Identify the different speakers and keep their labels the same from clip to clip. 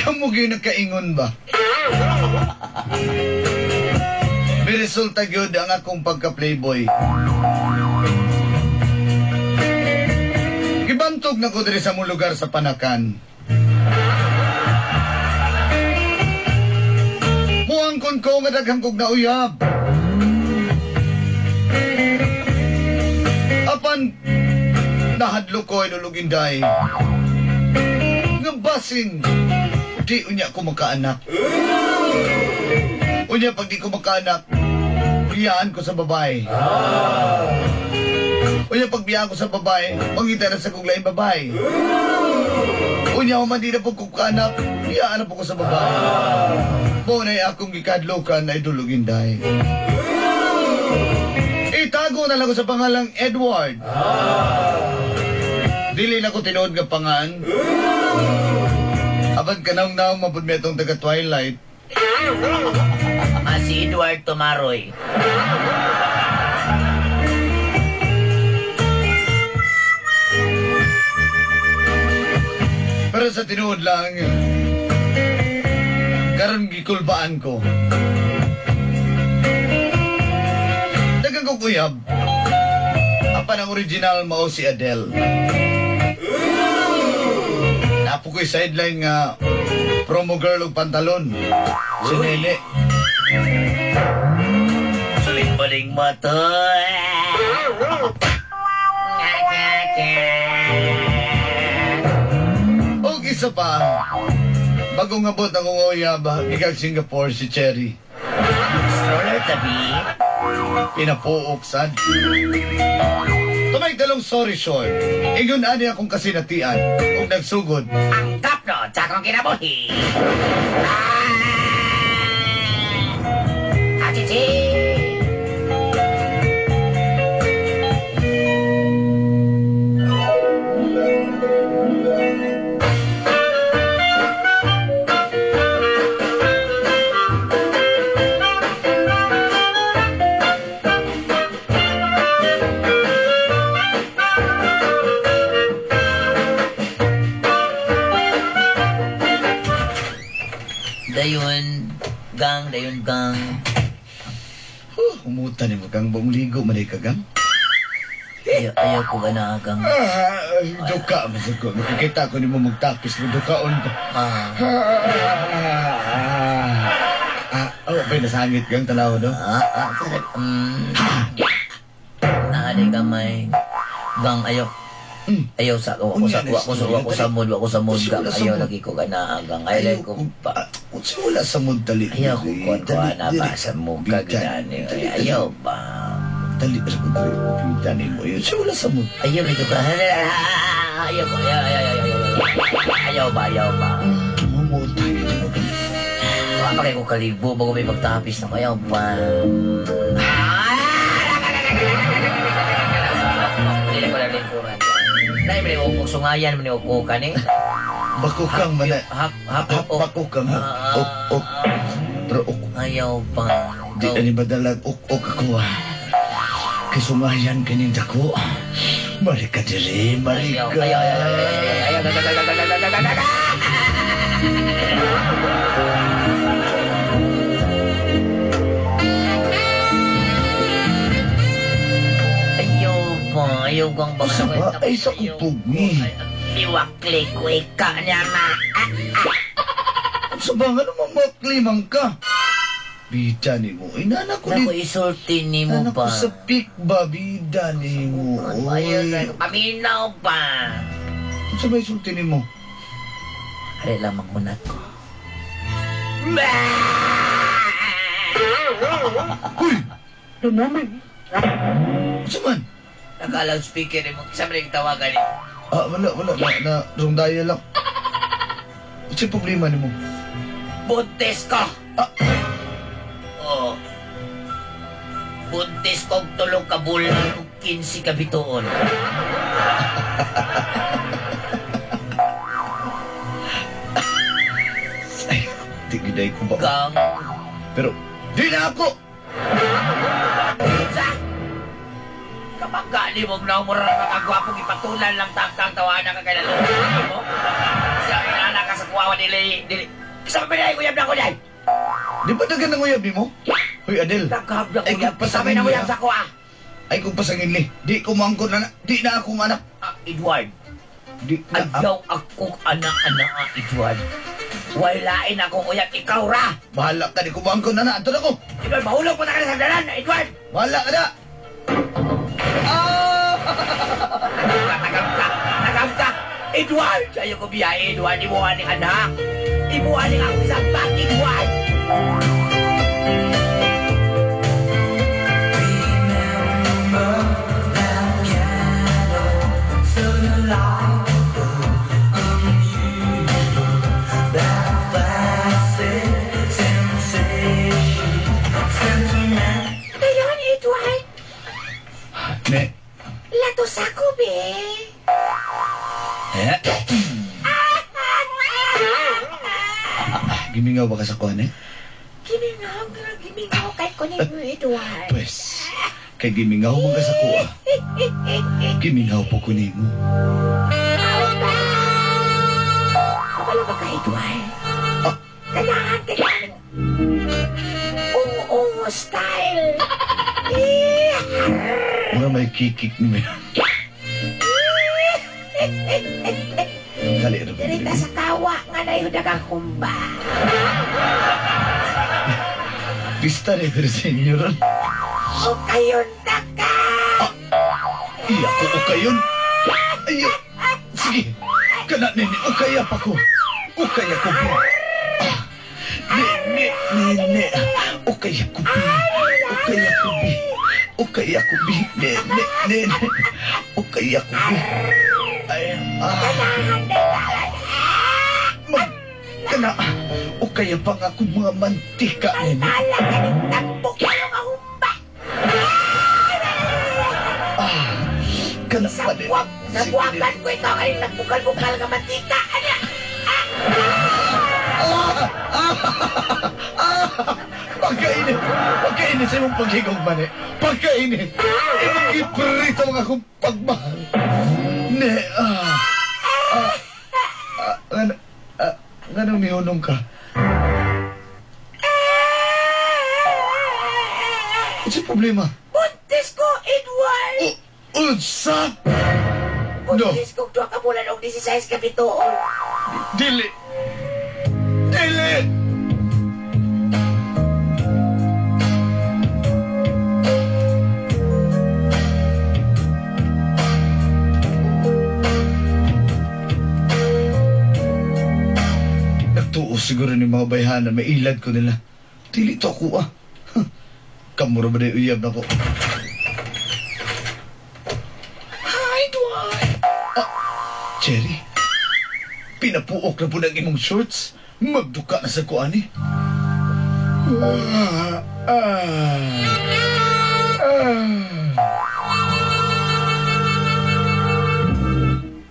Speaker 1: Kamu gyud nagkaingon ba? May resulta gyud ang akong pagka-playboy. Gibantog na ko diri sa mong lugar sa Panakan. Muangkon ko nga daghang kog nauyab. Apan nahadlok ko ay luluginday. Nga basing di unya ko makaanak. Unya pag di ko makaanak, biyaan ko sa babae. Unya pag biyaan ko sa babae, mangita na sa kong laing babae. Unya man di na po ko kaanak, biyaan na po ko sa babae. Mo na akong gikadlokan ay duluginday. Itago na lang ko sa pangalang Edward. Dili na ko tinuod nga pangan. Apan kanaong-naong mapud mi atong taga Twilight.
Speaker 2: Ah, si Edward Tumaroy.
Speaker 1: Pero sa tinuod lang, karon gikulbaan ko. Daghang ko kuyab. Apan ang original mao si Adele. Napo ko'y sideline nga promo girl og pantalon. Si Nene.
Speaker 2: Suling-baling mata.
Speaker 1: Og isa pa, bagong abot ang uyab, gikan Singapore si Cherry.
Speaker 2: Stroller tabi.
Speaker 1: Pinapuok sad. To make the long story short, ingon ani akong kasinatian ug nagsugod
Speaker 2: ang tapno sa akong kinabuhi. Ah! Achichi! Dayon, gang, dayon, gang.
Speaker 1: Huh, umuta ni mo, gang. Buong ligo, manay ka, gang.
Speaker 2: Ayaw, ayaw ko gana, gang.
Speaker 1: Ah, duka, masag ko. Makikita ko ni mo magtakis mo, dukaon pa.
Speaker 2: Ah.
Speaker 1: Ah, oh, bay, nasangit, gang, tanaw, no?
Speaker 2: Ah, ah, Naaday gamay. Gang, ayaw. Ayaw sa ako sa ako sa ako sa mood, ako sa mood, gang. Ayaw lagi ko gana, gang. Ayaw ko pa.
Speaker 1: Unsa wala sa mood dali?
Speaker 2: Ayaw ko kuan ko ana ba sa muka gani. Ayaw ba?
Speaker 1: Dali sa ko dali. Dali mo yun. Unsa wala sa mood?
Speaker 2: Ayaw ko. Ayaw ko. Ayaw, ayaw, ayaw, ayaw. Ayaw ba, ayaw ba?
Speaker 1: Mamutay ka mo.
Speaker 2: Wa pa kay ko kalibo bago may magtapis na ayaw ba? Dili ko na lingkuran. Dai man ko sungayan man ko kani.
Speaker 1: Bakukang man na.
Speaker 2: Hap hap
Speaker 1: bakukang hap. Ok ok. Pero ok.
Speaker 2: Ayaw pa.
Speaker 1: Di ani badalag ok ok ako. Kay sungayan kaning dako. Balik ka diri, balik ka.
Speaker 2: Ayaw, ayaw, ayaw, ayaw. Ayaw pa, ayaw kang
Speaker 1: Usa ba? Ay, sa kupog ni.
Speaker 2: Iwakli ko ika niya ma.
Speaker 1: Sa ba nga naman maklimang ka? Bida ni mo. Inana ko
Speaker 2: Nako isulti ni mo
Speaker 1: ba? Nana ko sa pik ba? Bida ni mo.
Speaker 2: Oy. Paminaw pa.
Speaker 1: Sa ba isulti ni mo?
Speaker 2: Ari lamang unat ko.
Speaker 1: Uy! Sa man?
Speaker 2: Naka-loudspeaker ni mo. Sa man tawagan ni?
Speaker 1: Ah, wala, wala. Na, wrong dial lang. Ano problema ni mo?
Speaker 2: Buntis ko!
Speaker 1: Ah!
Speaker 2: Oh. Buntis kog 3 ka bulan ug 15 ka bituon.
Speaker 1: Ay, di giday ko ba?
Speaker 2: Gang.
Speaker 1: Pero, di na ako!
Speaker 2: Sa! Kapag mong na mura ka kagwapong ipatulan lang tangtang tawanan ka kay lalong mo. Siya, inana ka sa kuwawa dili, dili. Sa kapilay, uyab na ko dyan!
Speaker 1: Di ba dagan ang uyab mo? Hoy, Adel.
Speaker 2: Daghab na
Speaker 1: Ay,
Speaker 2: uyab.
Speaker 1: kung
Speaker 2: Sabay na
Speaker 1: pasangin
Speaker 2: uyab
Speaker 1: niya.
Speaker 2: sa kuwa.
Speaker 1: Ay, kung pasangin ni. Di ko maangkon na, di na akong anak.
Speaker 2: Ah, Edward.
Speaker 1: Di na ako.
Speaker 2: Ayaw akong anak-anak, Edward. Walain akong uyab. Ikaw ra!
Speaker 1: Bahala ka, di ko maangkon na na. Anton ako.
Speaker 2: Edward, mahulog mo na ka na sa dalan, Edward!
Speaker 1: Bahala ka na. Ah!
Speaker 2: Tagam ka! Tagam ka! Edward! Ayaw ko biyahe, Edward. Imuha ni anak. Imuha ni akong isang bag, Edward! Dayon, Edward!
Speaker 1: Ne.
Speaker 2: Lato sa ko, be!
Speaker 1: Eh? Gimingaw ba ka sa kuhan, eh?
Speaker 2: Gimingaw, gimingaw kay ko ninyo, Edward.
Speaker 1: Pwes, kay gimingaw man ka sa kuha. Gimingaw po ko nimo.
Speaker 2: Kabalo ba ka, Edward?
Speaker 1: Ah.
Speaker 2: Kailangan, kailangan. Oo, style.
Speaker 1: Mura may kikik ni Dali na ba?
Speaker 2: Dirita sa kawa nga na yun nagakumba.
Speaker 1: Pista ni pero senyor.
Speaker 2: O kayon taka.
Speaker 1: Iya ko o kayon. Ayo. Sige. Kana nini o kaya pa ko. O kaya ko bi. Ah. Ne ne ne ne. O kaya ko bi. O kaya ko bi. O kaya ko bi. Ne ne ne ne. O kaya ko bi. Ay ah. Mag kana. O kaya pa nga akong mga mantika nini.
Speaker 2: Alala ka ng tambok kayo nga humba.
Speaker 1: Ah. Kana pa nini.
Speaker 2: Sa buwakan ko ikaw ay nagbukal-bukal nga mantika. Ano?
Speaker 1: Ah! Pagkainit! Pagkainit sa imong paghigog man eh! Pagkainit! Imong giprito ang akong pagmahal! Ne, ah! Ah! Ah! Ngano, ah, nganong nihunong ka? Ano problema?
Speaker 2: Buntis ko, Edward!
Speaker 1: Unsa? No!
Speaker 2: Buntis ko, 2 ka bulan og 16 ka bituon.
Speaker 1: Dili! Dili! Nagtuo siguro ni mga bayhana, may ilad ko nila. Dili to ako ah. Kamura ba na uyab na ko? Hi, Dwight! Ah, Cherry? Pinapuok na po ng imong shorts. Magduka na sa kuan eh. Ah, ah, ah.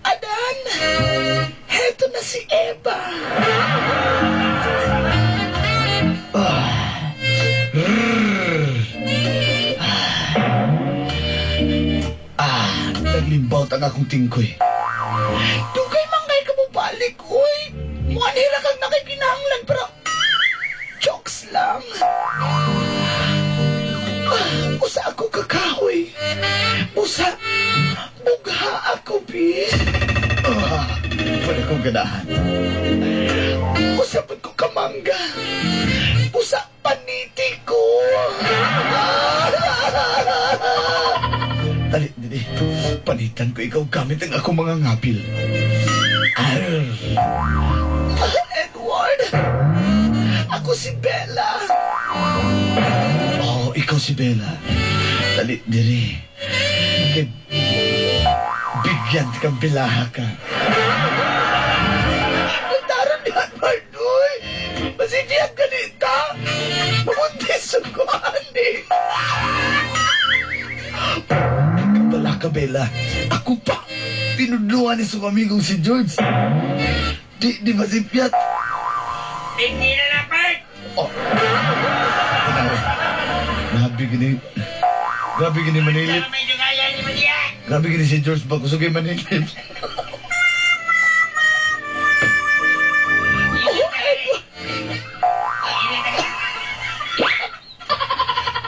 Speaker 1: Adan! Heto na si Eva. Ah. Rrrr. Ah, naglimbawt ang akong tingkoy. Dugay man kay ka mo balik, uy. Muanhira kang nakikinahanglan, pero jokes lang. Ah, usa ako kakahoy. Usa, bugha ako, bi. Ah, wala kong ganahan. Usa pud ko kamangga. Usa paniti ko. Dali, dali. Panitan ko ikaw gamit ang akong mga ngapil. Arr. Edward! Ako si Bella. Oh, ikaw si Bella. Dali, diri. Kay bigyan kang bilaha ka. Nagtaran ni Edward, uy! Masindihan ka nita! Mamuntis ang kuhan eh! Bella. Ako pa! Tinudluan ni sa amigong si George. Di ba si Piat?
Speaker 2: Hindi na na, Bert!
Speaker 1: Oh. Tanawa. Grabe gini. Grabe gini manilip.
Speaker 2: Medyo kaya ni Maria!
Speaker 1: Grabe gini si George ba kusugay manilip.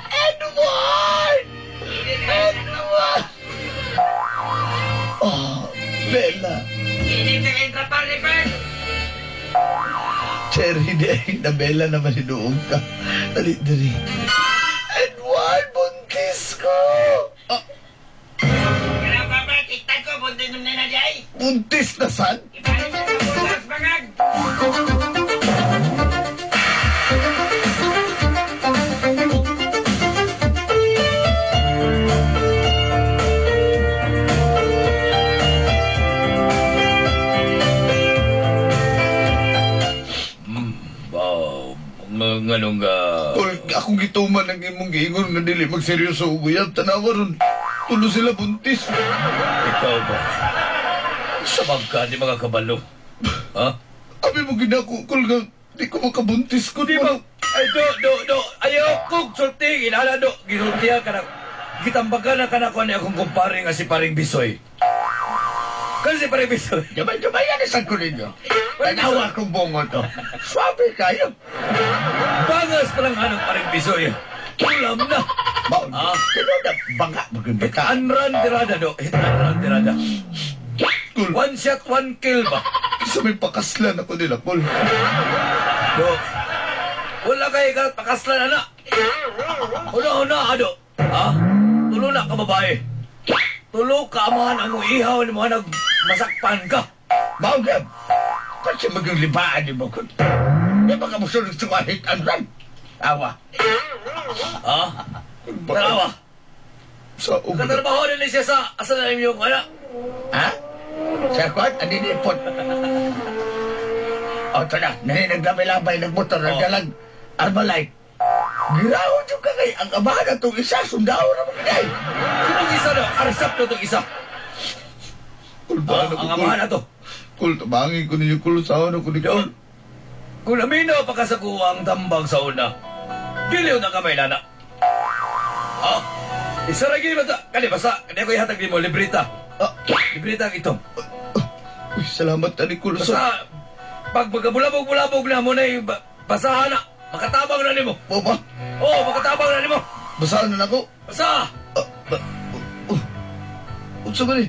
Speaker 1: Edward! Edward! Oh, Bella.
Speaker 2: Hindi na kayo trapal ni Bert!
Speaker 1: Cherry di ay na Bella naman hinuog ka. Dali, dali. Edward, buntis ko! Ah,
Speaker 2: Kaya ba, Bert? Itag ko, buntin nung nila di
Speaker 1: buntis na san?
Speaker 2: Ibalik sa bulas, bangag!
Speaker 3: Nganong
Speaker 1: Tol, akong gituman ang imong giingon nga dili magseryoso og uyab. Tanawa ron. Tulo sila buntis.
Speaker 3: Ikaw ba? Sa magka di mga kabalo. Ha?
Speaker 1: Abi mo ginako kol nga di ko makabuntis ko.
Speaker 3: Di ba? Ay, do, do, do. Ayaw kong sulti. Inala, do. Gisultihan ka na. Gitambagan na ka na ko ni akong kumpare nga si Paring Bisoy. Kasi si Paring Bisoy.
Speaker 4: Gamay-gamay yan isang ko ninyo. Tanawa kong bongo to. Swabe kayo.
Speaker 3: Bangas pa lang anong Paring Bisoy. Ulam na.
Speaker 4: Maon.
Speaker 3: Ah.
Speaker 4: Tinuod na banga maganda ka.
Speaker 3: Anran tirada, do. Hit and run tirada.
Speaker 1: Kol,
Speaker 3: One shot, one kill ba?
Speaker 1: sa may pakaslan ako nila, Kol.
Speaker 3: Do. Wala kay ka pakaslan ana. Una-una ado. Ha? Tulo na ka babae. Tulo ka amahan ang ihaw ni mga nagmasakpan ka.
Speaker 4: Mao gab. Kasi maging libaan ni mo kun. Di ba ka musulod sa mga hit and run? Awa.
Speaker 3: Ha? Tarawa.
Speaker 1: Sa og
Speaker 3: Katrabaho na ni siya sa asa na yung anak.
Speaker 4: Ha? Sa kwan, aninipot. O, ito na. Nahinaglamay-lamay ng motor,
Speaker 3: Oh.
Speaker 4: nagdalag Armalite. Giraho yung kagay. Ang amahan na itong isa, sundao na mga.
Speaker 3: Sinong isa na? Arsap na itong isa.
Speaker 1: Kol,
Speaker 3: Ah,
Speaker 1: paano ko,
Speaker 3: ang
Speaker 1: Kol?
Speaker 3: amahan na to.
Speaker 1: Kol, tabangin ko ninyo, Kol. Saan ako ni Kol?
Speaker 3: Kung naminaw pa ka sa kuwang tambag sa una, dili na kamay nana. Ah, isa lagi ba ta? Kani basta, kani ko ihatag nimo librita.
Speaker 1: Ah,
Speaker 3: Librita ang itong.
Speaker 1: uy, salamat ani Kol. Sa
Speaker 3: Basta, pag magkabulabog-bulabog na mo na yung basahan na, makatabang na nimo.
Speaker 1: mo ba?
Speaker 3: Oo, makatabang na nimo.
Speaker 1: Basahan na nako.
Speaker 3: Basta,
Speaker 1: Ah, ba, oh, oh. Unsa ba ni?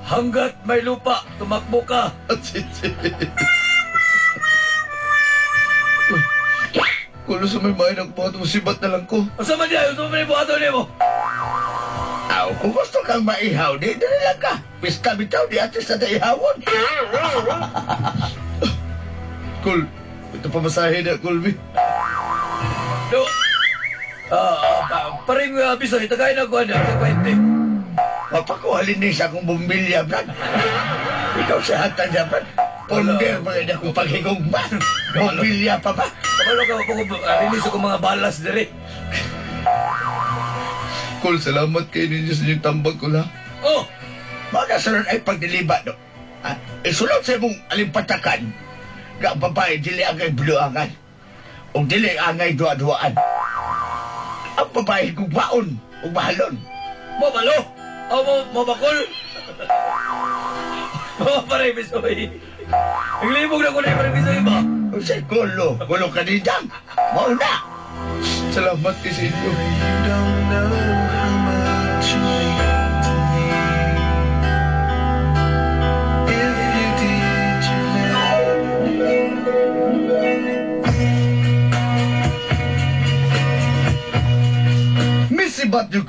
Speaker 3: Hanggat may lupa, tumakbo ka.
Speaker 1: Ah, chichi. Uy, Kol, sa may bahay na buhat mo, sibat na lang ko.
Speaker 3: Unsa man diay, unsa man yung buhaton nimo?
Speaker 4: Aw, kung gusto kang maihaw, di dali lang ka. Pista bitaw, di atis na ihawon.
Speaker 1: Kol, ito pamasahe na, Kol, bi.
Speaker 3: Do, paring bisoy, tagay na ko ano, sa kwente.
Speaker 4: Mapakuha linis akong bumbilya, Brad. Ikaw sa hatan niya, Brad. Ponder ba na akong paghigong ba? Bumbilya pa ba?
Speaker 3: Kabalo ka, linis ako mga balas diri.
Speaker 1: Kol, salamat kay ninyo sa inyong tambag ko la.
Speaker 3: Oh,
Speaker 4: Mga sunod ay pagdiliba, no? Ah, isulod sa imong alimpatakan nga ang babae dili angay buluangan o dili angay duwa-duwaan. Ang babae gugmaon o mahalon.
Speaker 3: Mo balo. O mo bakol. Mo pare bisoy. Naglibog na ko na pare bisoy ba?
Speaker 4: Unsay kulo, kulo kanidang. Mao na.
Speaker 1: Salamat kay sa inyo.
Speaker 5: You don't know how much you mean to me. If you did, you never
Speaker 1: Missy Bat.